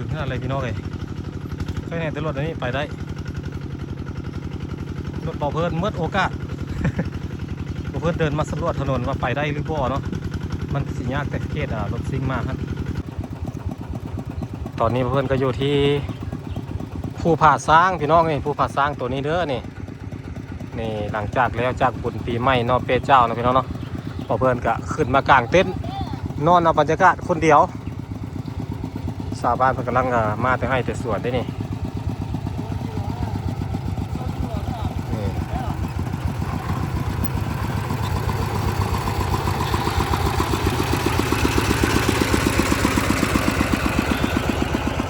ເຮືອນເລີຍພີ່ນ້ອງເອີຍ. ໃຄແນ່ແຕ່ລົດອັນນີ້ໄປໄດ້. ລົດບໍ່ເພິ່ນໝົດໂອກາດ. ບໍ່ເພິ່ນເດີນມາສຳຫຼວດຖະໜົນວ່າໄປໄດ້ຫຼືບໍ່ເນາະ. ມັນຊິຍາກແຕ່ເຂດ ອ່າ ລົດຊິງມາຫັ້ນ. ຕອນນີ້ເພິ່ນກໍຢູ່ທີ່ພູຜາຊ້າງພີ່ນ້ອງນີ້. ພູຜາຊ້າງໂຕນີ້ເດີນີ້. ນີ້ ຫຼັງຈາກແລ້ວຈາກບຸນປີໃໝ່ເນາະ ເປ້ເຈົ້າເນາະພີ່ນ້ອງເນາະ, ພໍ່ເພື່ອນກະຂຶ້ນມາກາງເຕັນນອນເອົາບັນຍາກາດຄົນດຽວ. ຊາວບ້ານເພິ່ນກຳລັງ ເອີ ມາແຕ່ໄຮ່ແຕ່ສວນເດ້ນີ້. ນີ້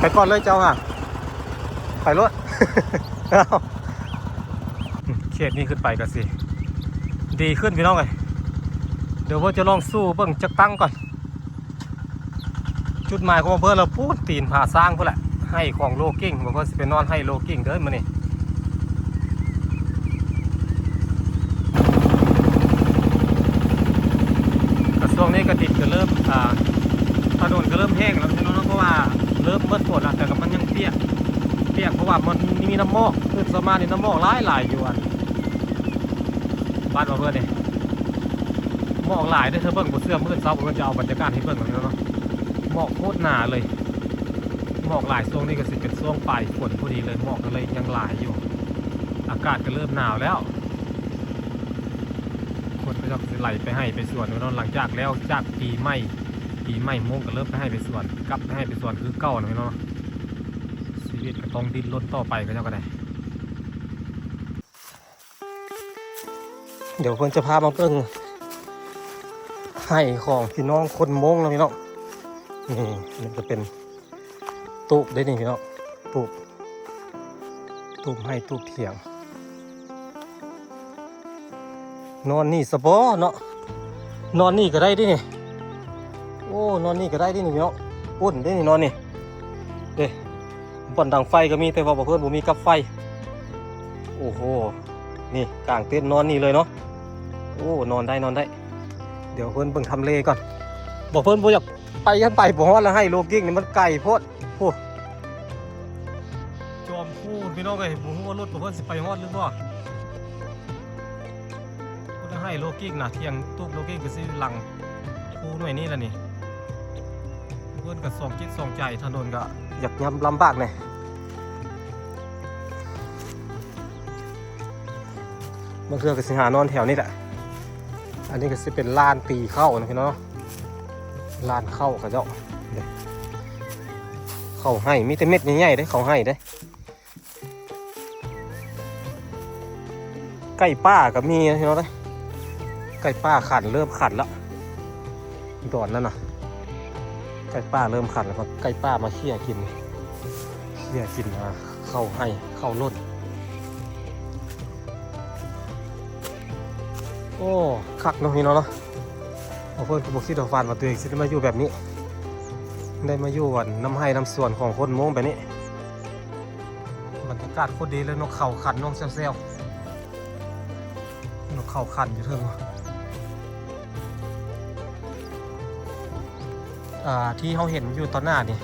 ໄປກ່ອນເລີຍເຈົ້າຫາ ໄປໂລດ. ເຂດນີ້ຂຶ້ນໄປກໍຊິດີຂຶ້ນພີ່ນ້ອງເອີຍ. ດຽວເພິ່ນຈະລອງສູ້ເບິ່ງຈັກຕັ້ງກ່ອນ. ຈຸດໝາຍຂອງເພິ່ນລະພຸ້ນ ຕີນຜາຊ້າງພຸ້ນແຫຼະ, ໄຮ່ຂອງໂລກິ້ງ. ເພິ່ນຊິໄປນອນໄຮ່ໂລກິ້ງເດີມື້ນີ້. ກະຊ່ວງນີ້ກະດິນກະເລີ່ມ ອ່າ ຖະໜົນກະເລີ່ມແຫ້ງແລ້ວເນາະ ເພາະວ່າເລີ່ມໝົດຝົນແລ້ວ ແຕ່ກະມັນຍັງປຽກ ປຽກ ເພາະວ່າມັນມີນ້ຳໝອກ. ຄືສວນມາກນີ້ນ້ຳໝອກຫຼາຍໆ ຢູ່ອັນບ້ານບ່າວເພິ່ນນີ້ ໝອກຫຼາຍເດີ. ເທີເບິ່ງບໍ່ເຊື່ອ ມື້ເຊົ້າເພິ່ນຈະເອົາບັນຍາກາດໃຫ້ເບິ່ງເນາະ. ໝອກໂຄດໜາເລີຍ ໝອກຫຼາຍ. ຊ່ວງນີ້ກະຊິເປັນຊ່ວງປາຍຝົນພໍດີເລີຍ ໝອກກະເລີຍຍັງຫຼາຍຢູ່. ອາກາດກະເລີ່ມໜາວແລ້ວ. ຄົນເຂົາເຈົ້າກະຊິໄຫຼໄປໄຮ່ໄປສວນເນາະ. ຫຼັງຈາກແລ້ວຈາກປີໃໝ່ ປີໃໝ່ມົ້ງກະເລີ່ມໄປໄຮ່ໄປສວນ ກັບໄປໄຮ່ໄປສວນຄືເກົ່າເນາະພີ່ນ້ອງ. ຊີວິດກະຕ້ອງດີ້ນລົນຕໍ່ໄປ ເຂົາເຈົ້າກະໄດ້. ດຽວເພິ່ນຈະພາມາເບິ່ງໄຮ່ຂອງພີ່ນ້ອງຄົນມົ້ງເນາະພີ່ນ້ອງ. ນີ້ ນີ້ກະເປັນຕູບເດ້ນີ້ພີ່ນ້ອງ ຕູບ ຕູບໄຮ່ຕູບຖຽງ. ນອນນີ້ສະບໍເນາະ ນອນນີ້ກະໄດ້ເດ້ນີ້. ໂອ້ ນອນນີ້ກະໄດ້ເດ້ນີ້ເນາະ ອຸ່ນເດ້ນີ້ນອນນີ້ເດ້. ບ່ອນດັງໄຟກະມີ ແຕ່ວ່າບ່າວເພິ່ນບໍ່ມີກັບໄຟ. ໂອ້ໂຫ ນີ້ກາງເຕັນນອນນີ້ເລີຍເນາະ. ໂອ້ ນອນໄດ້ ນອນໄດ້. ດຽວເພິ່ນເບິ່ງທຳເລກ່ອນ. ບ່າວເພິ່ນບໍ່ຢາກໄປ ຢ້ານໄປບໍ່ຮອດລະ ໄຮ່ໂລກິ້ງນີ້ມັນໄກໂພດ. ໂອ້ ຈອມພູພີ່ນ້ອງເອີຍ ບໍ່ຮູ້ວ່າລົດຂອງເພິ່ນຊິໄປຮອດຫຼືບໍ່. ພຸ້ນນະ ໄຮ່ໂລກິ້ງນະ ຖຽງຕູບໂລກິ້ງກະຊິຫຼັງພູໜ່ວຍນີ້ລະນີ້. ເພິ່ນກະສອງຈິດສອງໃຈ ຖະໜົນກະຢາກຍ່ຳລຳບາກແດ່. ບາງເທື່ອກະຊິຫານອນແຖວນີ້ແຫຼະ. ອັນນີ້ກະຊິເປັນລານຕີເຂົ້ານະພີ່ນ້ອງ ລານເຂົ້າເຂົາເຈົ້າ. ເຂົ້າໄຮ່ ມີແຕ່ເມັດໃຫຍ່ໆເດ້ ເຂົ້າໄຮ່ເດ້. ໄກ່ປ່າກະມີນະພີ່ນ້ອງເອີຍ ໄກ່ປ່າຂັນ ເລີ່ມຂັນລະ ດອນນັ້ນນະ. ໄກ່ປ່າເລີ່ມຂັນລະ ໄກ່ປ່າມາເຄຍກິນ ເຄຍກິນ ອ່າ ເຂົ້າໄຮ່ເຂົ້າໂລດ. ໂອ້ ຄັກເນາະພີ່ນ້ອງເນາະ. ເພິ່ນກະບໍ່ຄິດບໍ່ຝັນວ່າຕົວເອງຊິໄດ້ມາຢູ່ແບບນີ້ ໄດ້ມາຢູ່ອັນນຳໄຮ່ນຳສວນຂອງຄົນມົ້ງແບບນີ້. ບັນຍາກາດໂຄດດີເລີຍ ນົກເຂົາຂັນ ນ້ອງແຊວໆ ນົກເຂົາຂັນຢູ່ເທິງ. ອ່າ ທີ່ເຮົາເຫັນຢູ່ຕໍ່ໜ້ານີ້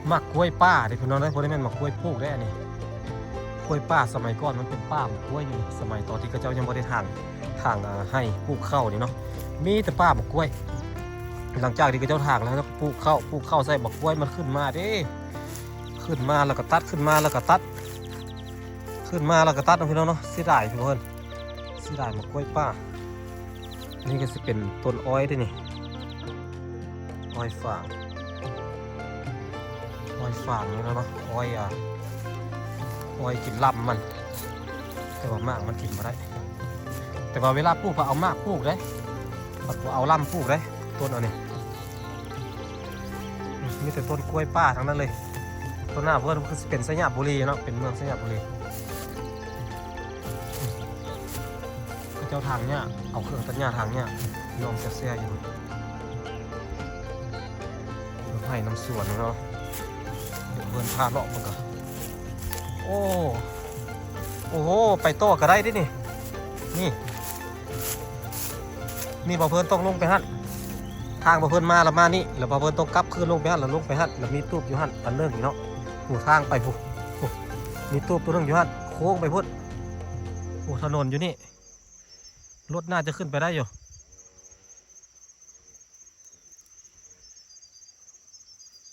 ໝາກກ້ວຍປ່າເດ້ພີ່ນ້ອງເອີຍ ບໍ່ໄດ້ແມ່ນໝາກກ້ວຍປູກເດ້ອັນນີ້. ກ້ວຍປ່າສະໄໝກ່ອນມັນເປັນປ່າໝາກກ້ວຍຢູ່ ສະໄໝຕອນທີ່ເຂົາເຈົ້າຍັງບໍ່ໄດ້ຖາງ ຖາງ ອ່າ ໄຮ່ປູກເຂົ້ານີ້ເນາະ ມີແຕ່ປ່າໝາກກ້ວຍ. ຫຼັງຈາກທີ່ເຂົາເຈົ້າຖາງແລ້ວ ເຂົາເຈົ້າກະປູກເຂົ້າ ປູກເຂົ້າໃສ່ໝາກກ້ວຍມັນຂຶ້ນມາເດ້. ຂຶ້ນມາແລ້ວກະຕັດ ຂຶ້ນມາແລ້ວກະຕັດ ຂຶ້ນມາແລ້ວກະຕັດເນາະພີ່ນ້ອງເນາະ. ເສຍດາຍພີ່ນ້ອງເອີຍ ເສຍດາຍໝາກກ້ວຍປ່າ. ນີ້ກະຊິເປັນຕົ້ນອ້ອຍເດ້ນີ້ ອ້ອຍຝາງ ອ້ອຍຝາງນີ້ແຫຼະເນາະ ອ້ອຍ ອ່າ ອ້ອຍກິນລຳມັນ ແຕ່ວ່າໝາກມັນກິນບໍ່ໄດ້. ແຕ່ວ່າເວລາປູກ ເພິ່ນເອົາໝາກປູກເດ້ ເພິ່ນບໍ່ເອົາລຳປູກເດ້ ຕົ້ນອັນນີ້. ອືມ ມີແຕ່ຕົ້ນກ້ວຍປ່າທັງນັ້ນເລີຍ. ຕໍ່ໜ້າເພິ່ນຄືຊິເປັນໄຊຍະບູລີເນາະ ເປັນເມືອງໄຊຍະບູລີ. ເຂົາເຈົ້າຖາງຫຍ້າ ເອົາເຄື່ອງຕັດຫຍ້າຖາງຫຍ້າ ນ້ອງແຊວໆຢູ່ ນຳໄຮ່ນຳສວນເນາະ. ດຽວເພິ່ນພາເລາະເບິ່ງກ່ອນ. ໂອ້ ໂອ້ໂຫ ໄປຕໍ່ກະໄດ້ເດ້ນີ້ ນີ້ ນີ້ ບ່າວເພິ່ນຕ້ອງລົງໄປຫັ້ນ. ທາງບ່າວເພິ່ນມາລະມານີ້ ແລ້ວບ່າວເພິ່ນຕ້ອງກັບຄືນລົງໄປຫັ້ນ ແລ້ວລົງໄປຫັ້ນ ແລ້ວມີຕູບຢູ່ຫັ້ນອັນໜຶ່ງເນາະ. ໂອ້ ທາງໄປພຸ້ນ ໂອ້ ມີຕູບໂຕໜຶ່ງຢູ່ຫັ້ນ ໂຄ້ງໄປພຸ້ນ. ໂອ້ ຖະໜົນຢູ່ນີ້ ລົດໜ້າຈະຂຶ້ນໄປໄດ້ຢູ່.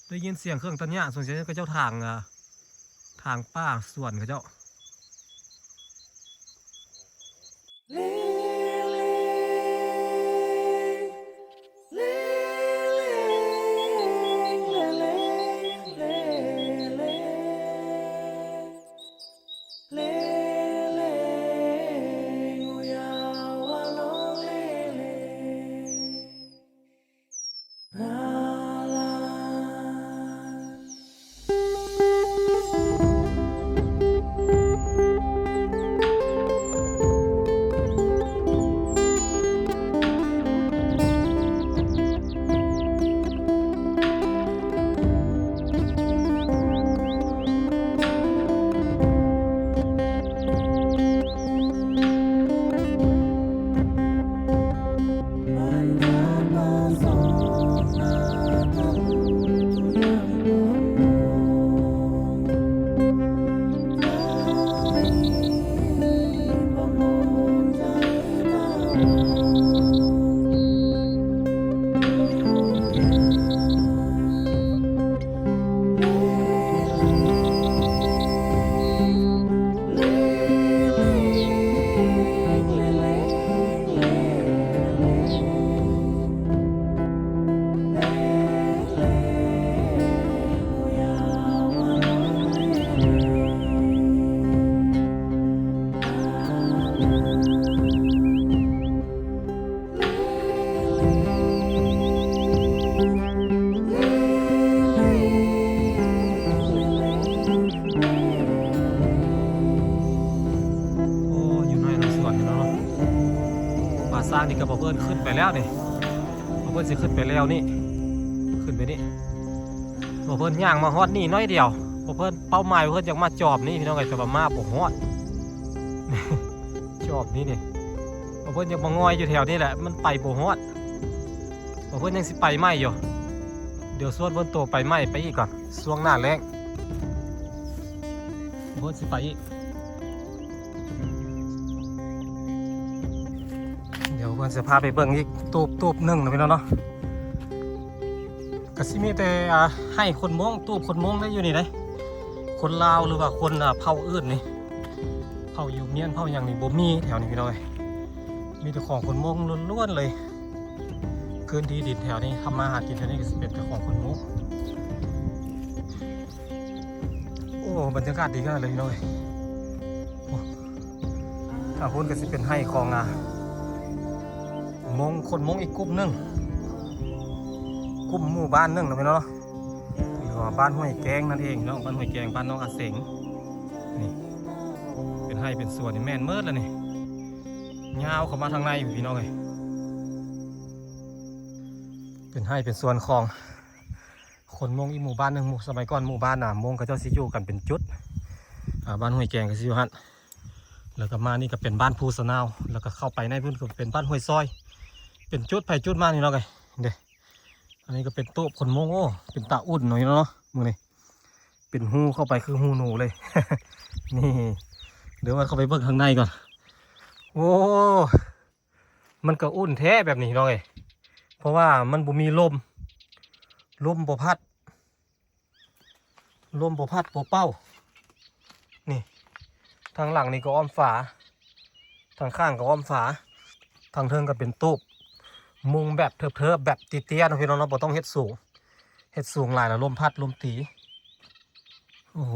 ໄດ້ຍິນສຽງເຄື່ອງຕັດຫຍ້າ ສົງໄສເຂົາເຈົ້າຖາງ ເອີ ຖາງປ່າສວນເຂົາເຈົ້າ. ໂອ້ ຢູ່ໃນສວນເນາະ. ປ່າຊ້າງນີ້ກໍບໍ່ເພິ່ນຂຶ້ນໄປແລ້ວນີ້ ບໍ່ເພິ່ນຊິຂຶ້ນໄປແລ້ວນີ້ ຂຶ້ນໄປນີ້. ບໍ່ເພິ່ນຍ່າງມາຮອດນີ້ໜ້ອຍດຽວ ບໍ່ເພິ່ນ ເປົ້າໝາຍເພິ່ນຢາກມາຈອບນີ້ພີ່ນ້ອງເອີຍ ແຕ່ວ່າມາບໍ່ຮອດ ຈອບນີ້ນີ້. ບໍ່ເພິ່ນຢາກມາງ່ອຍຢູ່ແຖວນີ້ແຫຼະ ມັນໄປບໍ່ຮອດ ບໍ່ເພິ່ນຍັງຊິໄປໃໝ່ຢູ່. ດຽວຊວນເພິ່ນໂຕໄປໃໝ່ໄປອີກກ່ອນ ຊ່ວງໜ້າແລ້ງ ເພິ່ນຊິໄປອີກ. ດຽວເພິ່ນຊິພາໄປເບິ່ງອີກຕູບ ຕູບໜຶ່ງເນາະພີ່ນ້ອງເນາະ. ກະຊິມີແຕ່ ອາ ໄຮ່ຄົນມົ້ງ ຕູບຄົນມົ້ງໄດ້ຢູ່ນີ້ເດ້ ຄົນລາວ ຫຼືວ່າຄົນ ອາ ເຜົ່າອື່ນນີ້ ເຜົ່າຢູມຽນ ເຜົ່າຫຍັງນີ້ບໍ່ມີແຖວນີ້ພີ່ນ້ອງເອີຍ ມີແຕ່ຂອງຄົນມົ້ງລ້ວນໆເລີຍ. ພື້ນທີ່ດິນແຖວນີ້ ທຳມາຫາກິນແຖວນີ້ກະຊິເປັນແຕ່ຂອງຄົນມົ້ງ. ໂອ້ ບັນຍາກາດດີຂະໜາດເລີຍພີ່ນ້ອງເອີຍ. ໂອ້ ທາງພຸ້ນກະຊິເປັນໄຮ່ຂອງ ອາ ມົ້ງ ຄົນມົ້ງອີກກຸ່ມໜຶ່ງ ກຸ່ມໝູ່ບ້ານໜຶ່ງເນາະພີ່ນ້ອງເນາະ ຫຼືວ່າບ້ານຫ້ວຍແກ້ງນັ້ນເອງເນາະ ບ້ານຫ້ວຍແກ້ງ ບ້ານໜອງອາເສັງ. ນີ້ເປັນໄຮ່ເປັນສວນນີ້ແມ່ນໝົດລະນີ້ ຍາວເຂົ້າມາທາງໃນພີ່ນ້ອງເອີຍ. ເປັນໄຮ່ເປັນສວນຂອງ ຄົນມົ້ງອີກໝູ່ບ້ານໜຶ່ງ. ໝູ່ ສະໄໝກ່ອນໝູ່ບ້ານນະມົ້ງເຂົາເຈົ້າຊິຢູ່ກັນເປັນຈຸດ ອາ ບ້ານຫ້ວຍແກ້ງກະຊິຢູ່ຫັ້ນ ແລ້ວກະມານີ້ກະເປັນບ້ານພູສະໜາວ ແລ້ວກະເຂົ້າໄປໃນພຸ້ນກະເປັນບ້ານຫ້ວຍຊອຍ ເປັນຈຸດໃຜຈຸດມັນພີ່ນ້ອງເອີຍ. ເດ້ ອັນນີ້ກະເປັນຕູບຄົນມົ້ງ. ໂອ້ ເປັນຕາອຸ່ນເນາະພີ່ນ້ອງເນາະ ມື້ນີ້ເປັນຮູເຂົ້າໄປຄືຮູໜູເລີຍ ນີ້. ດຽວເຂົ້າໄປເບິ່ງທາງໃນກ່ອນ. ໂອ້ ມັນກະອຸ່ນແທ້ແບບນີ້ພີ່ນ້ອງເອີຍ ເພາະວ່າມັນບໍ່ມີລົມ ລົມບໍ່ພັດ ລົມບໍ່ພັດບໍ່ເປົ່າ. ນີ້ ທາງຫຼັງນີ້ກະອ້ອມຝາ ທາງຂ້າງກະອ້ອມຝາ ທາງເທິງກະເປັນຕູບ ມຸງແບບເທີບໆ ແບບເຕ້ຍໆເນາະພີ່ນ້ອງເນາະ ບໍ່ຕ້ອງເຮັດສູງ ເຮັດສູງຫຼາຍລະລົມພັດລົມຕີ. ໂອ້ໂຫ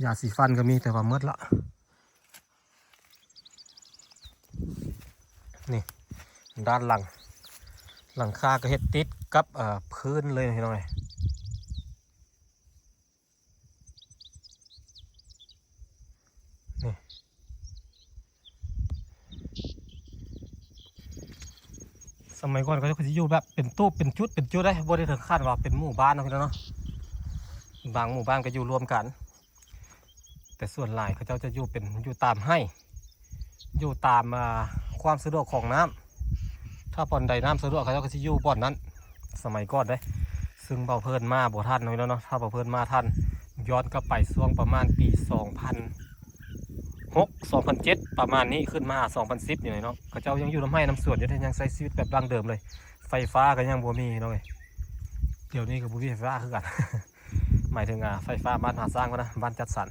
ຢາສີຟັນກະມີແຕ່ວ່າໝົດລະ. ນີ້ ດ້ານຫຼັງ ຫຼັງຄາກະເຮັດຕິດກັບ ເອີ ພື້ນເລີຍພີ່ນ້ອງເອີຍ. ນີ້ ສະໄໝກ່ອນເຂົາເຈົ້າກະຊິຢູ່ແບບເປັນຕູບເປັນຈຸດເປັນຈຸດເດ້ ບໍ່ໄດ້ເຖິງຂັ້ນວ່າເປັນໝູ່ບ້ານເນາະພີ່ນ້ອງເນາະ. ບາງໝູ່ບ້ານກະຢູ່ລວມກັນ ແຕ່ສ່ວນຫຼາຍເຂົາເຈົ້າຈະຢູ່ເປັນ ຢູ່ຕາມໄຮ່ ຢູ່ຕາມ ອາ ຄວາມສະດວກຂອງນ້ຳ. ເ ຖ້າບ່ອນໃດນ້ຳສະດວກ ເຂົາເຈົ້າກໍຊິຢູ່ບ່ອນນັ້ນ ສະໄໝກ່ອນເດ້. ຊຶ່ງເບົາເພີນມາບໍ່ທັນເນາະ ພີ່ນ້ອງເນາະ. ຖ້າເບົາເພີນມາທັນ ຍ້ອນກັບໄປຊ່ວງປະມານປີສອງພັນຫົກ ສອງພັນເຈັດ ປະມານນີ້ ຂຶ້ນມາສອງພັນສິບນີ້ເນາະ, ເຂົາເຈົ້າຍັງຢູ່ນຳໄຮ່ນຳສວນຢູ່ເດ້ ຍັງໃຊ້ຊີວິດແບບດັ້ງເດີມເລີຍ. ໄຟຟ້າກໍຍັງບໍ່ມີເນາະເອີຍ. ດຽວນີ້ກໍບໍ່ມີໄຟຟ້າຄືກັນ ໝາຍເຖິງ ອ່າ ໄຟຟ້າບ້ານຜາຊ້າງພຸ້ນນະ ບ້ານຈັດສັນ.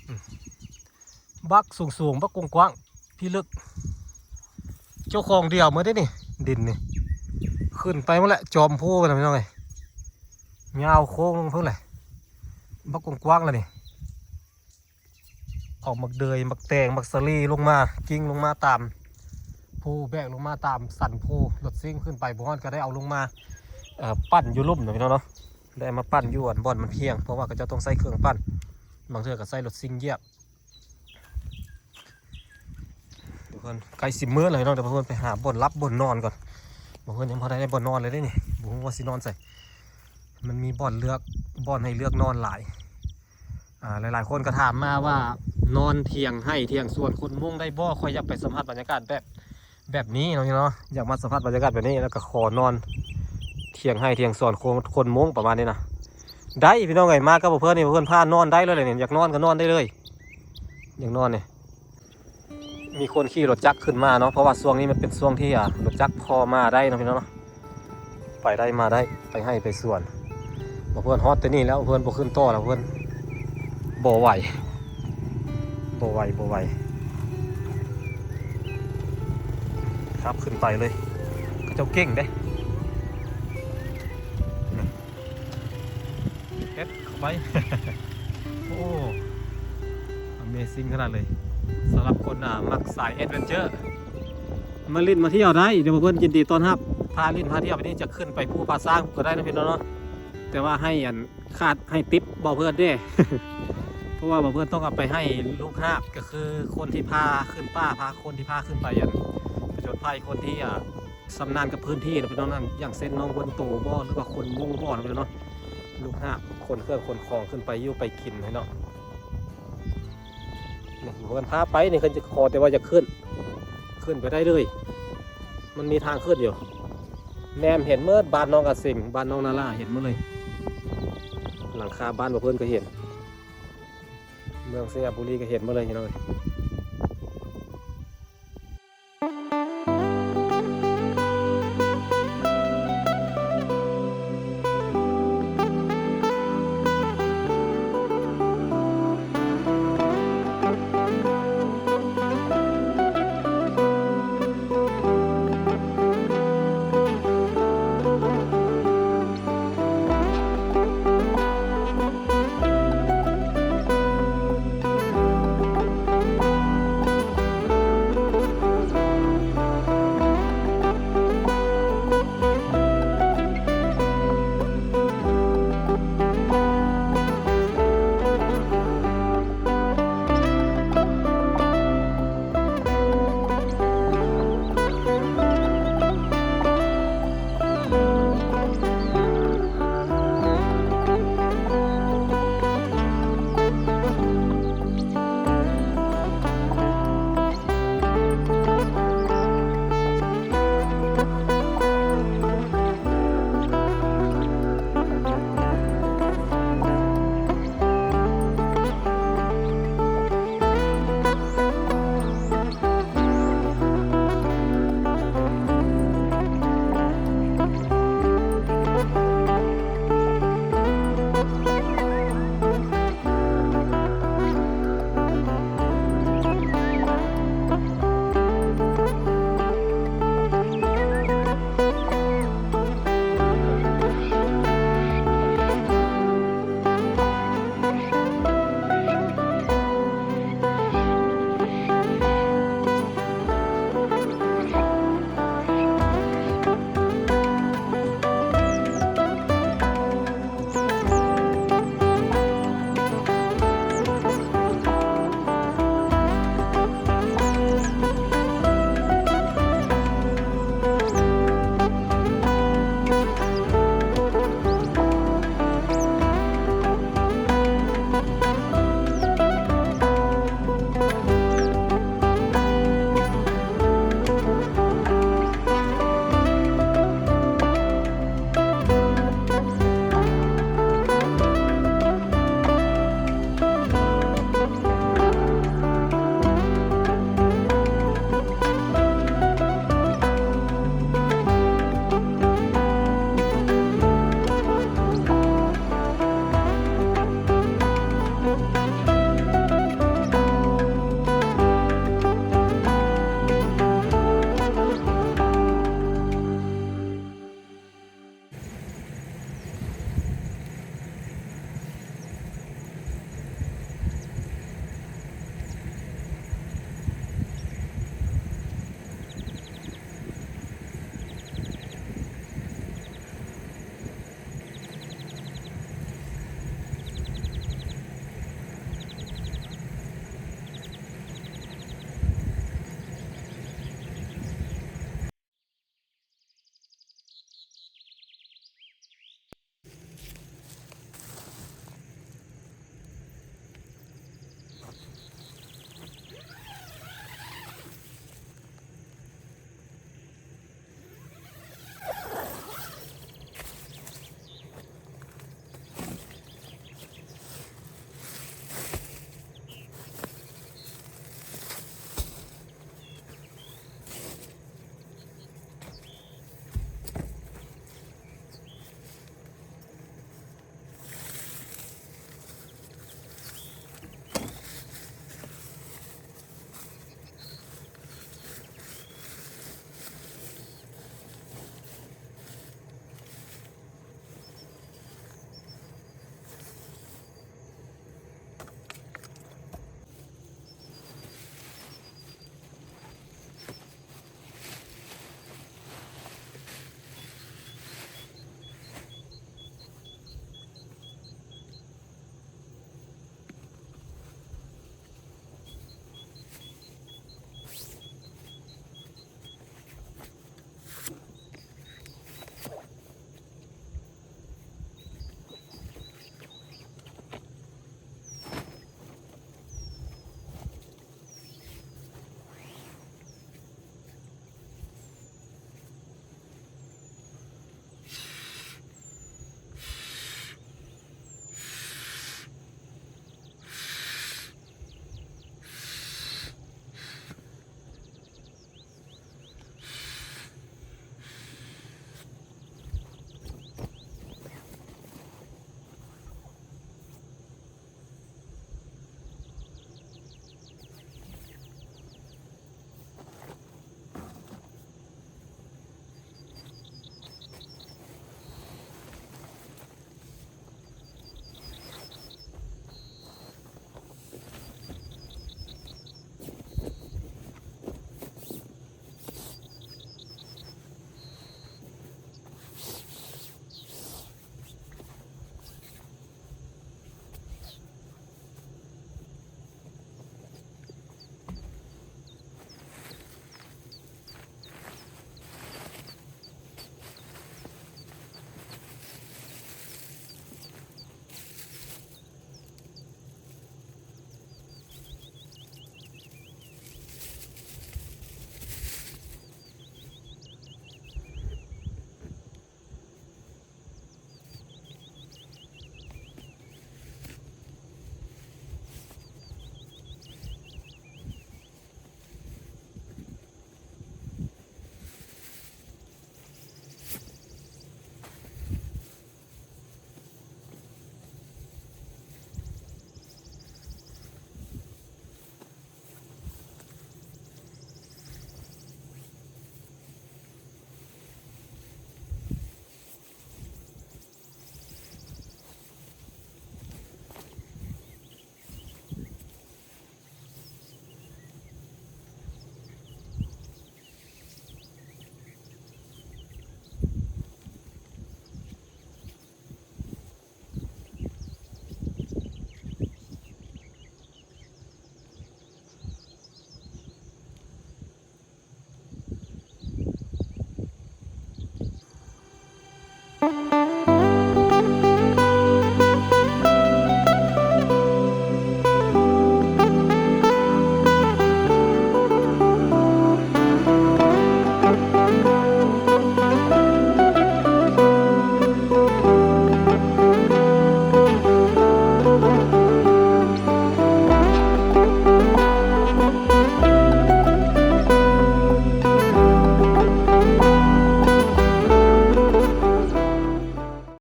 ອືມ ບັກສູງໆ ບັກກວ້າງໆ ພິລຶກ ເຈົ້າຂອງດຽວໝົດເດ້ນີ້ ດິນນີ້ ຂຶ້ນໄປໝົດແຫຼະ ຈອມພູໄປແລ້ວ ພີ່ນ້ອງເອີຍ. ຍາວໂຄ້ງລົງພຸ້ນແຫຼະ ບັກກວ້າງໆ ລະນີ້. ເອົາໝາກເດືອຍ ໝາກແຕງ ໝາກສາລີລົງມາ ກິ້ງລົງມາຕາມພູ ແບກລົງມາຕາມສັນພູ. ລົດຊິງຂຶ້ນໄປບໍ່ຮອດ ກໍໄດ້ເອົາລົງມາ ເອີ່ ປັ່ນຢູ່ລຸ່ມເນາະ ພີ່ນ້ອງເນາະ. ໄດ້ມາປັ່ນຢູ່ອັນບ່ອນມັນພຽງ ເພາະວ່າເຂົາເຈົ້າຕ້ອງໃຊ້ເຄື່ອງປັ່ນ, ບາງເທື່ອກໍໃຊ້ລົດຊິງຢຽບ. ທຸກຄົນ ໃກ້ຊິເມືດແລ້ວພີ່ນ້ອງ, ດຽວເຮົາໄປຫາບ່ອນຫຼັບບ່ອນນອນກ່ອນ. ເຮົາຍັງບໍ່ໄດ້ບ່ອນນອນເລີຍເດ້ນີ້ ບໍ່ຮູ້ວ່າຊິນອນໃສ. ມັນມີບ່ອນເລືອກ ບ່ອນໃຫ້ເລືອກນອນຫຼາຍ. ອ່າ ຫຼາຍໆຄົນກໍຖາມມາວ່າ ນອນຖຽງໄຮ່ຖຽງສວນຄົນມຸງໄດ້ບໍ່? ຂ້ອຍຢາກໄປສຳຜັດບັນຍາກາດແບບ ແບບນີ້ເນາະ ພີ່ນ້ອງເນາະ. ຢາກມາສຳຜັດບັນຍາກາດແບບນີ້ ແລ້ວກໍຂໍນອນຖຽງໄຮ່ຖຽງສວນຄົນ ຄົນມຸງປະມານນີ້ນະ ໄດ້ພີ່ນ້ອງເອີຍ. ມາກັບເພິ່ນນີ້ ເພິ່ນພານອນໄດ້ເລີຍນີ້ ຢາກນອນກໍນອນໄດ້ເລີຍ ຢາກນອນນີ້. ມີຄົນຂີ່ລົດຈັກຂຶ້ນມາເນາະ ເພາະວ່າຊ່ວງນີ້ມັນເປັນຊ່ວງທີ່ ອ່າ ລົດຈັກພໍມາໄດ້ເນາະ ພີ່ນ້ອງເນາະ. ໄປໄດ້ມາໄດ້ ໄປໄຮ່ໄປສວນ. ເພິ່ນຮອດແຕ່ນີ້ແລ້ວ ເພິ່ນບໍ່ຂຶ້ນຕໍ່ແລ້ວ ເພິ່ນບໍ່ໄຫວ ບໍ່ໄຫວ ບໍ່ໄຫວ. ຂັບຂຶ້ນໄປເລີຍ ເຂົາເຈົ້າເກັ່ງເດ້. ເຮັດເຂົ້າໄປ ໂອ້ Amazing ຂະໜາດເລີຍ. ສຳລັບຄົນ ອ່າ ມັກສາຍ Adventure ມາຫຼິ້ນມາທ່ຽວໄດ້ ດຽວເພິ່ນຍິນດີຕ້ອນຮັບ. ພາຫຼິ້ນພາທ່ຽວໄປນີ້ ຈະຂຶ້ນໄປພູຜາຊ້າງກໍໄດ້ນະ ພີ່ນ້ອງເນາະ. ແຕ່ວ່າໃຫ້ອັນ ຂາດໃຫ້ຕິບເບົາເພີນເດ້ ເພາະວ່າເບົາເພີນຕ້ອງເອົາໄປໃຫ້ລູກຫາບ ກໍຄືຄົນທີ່ພາຂຶ້ນປ່າ ພາ ຄົນທີ່ພາຂຶ້ນໄປອັນ ຜະຈົນໄພ ຄົນທີ່ ອ່າ ຊຳນານກັບພື້ນທີ່ນະ ພີ່ນ້ອງ. ຢ່າງເຊັ່ນ ນ້ອງເວີນໂຕບໍ ຫຼືວ່າຄົນມຸງບໍ ພີ່ນ້ອງເນາະ. ລູກຫາບ ຂົນເຄື່ອງຂົນຂອງຂຶ້ນໄປຢູ່ໄປກິນໃຫ້ເນາະ. ນີ້ເພິ່ນພາໄປນີ້ ເພິ່ນຈະຂໍແຕ່ວ່າຢາກຂຶ້ນ ຂຶ້ນໄປໄດ້ເລີຍ ມັນມີທາງຂຶ້ນຢູ່. ແນມເຫັນໝົດ ບ້ານໜອງອາເສັງ ບ້ານໜອງນາລາ ເຫັນໝົດເລີຍ. ຫຼັງຄາບ້ານເພິ່ນກໍເຫັນ ເມືອງໄຊຍະບູລີກໍເຫັນໝົດເລີຍ ພີ່ນ້ອງເອີຍ.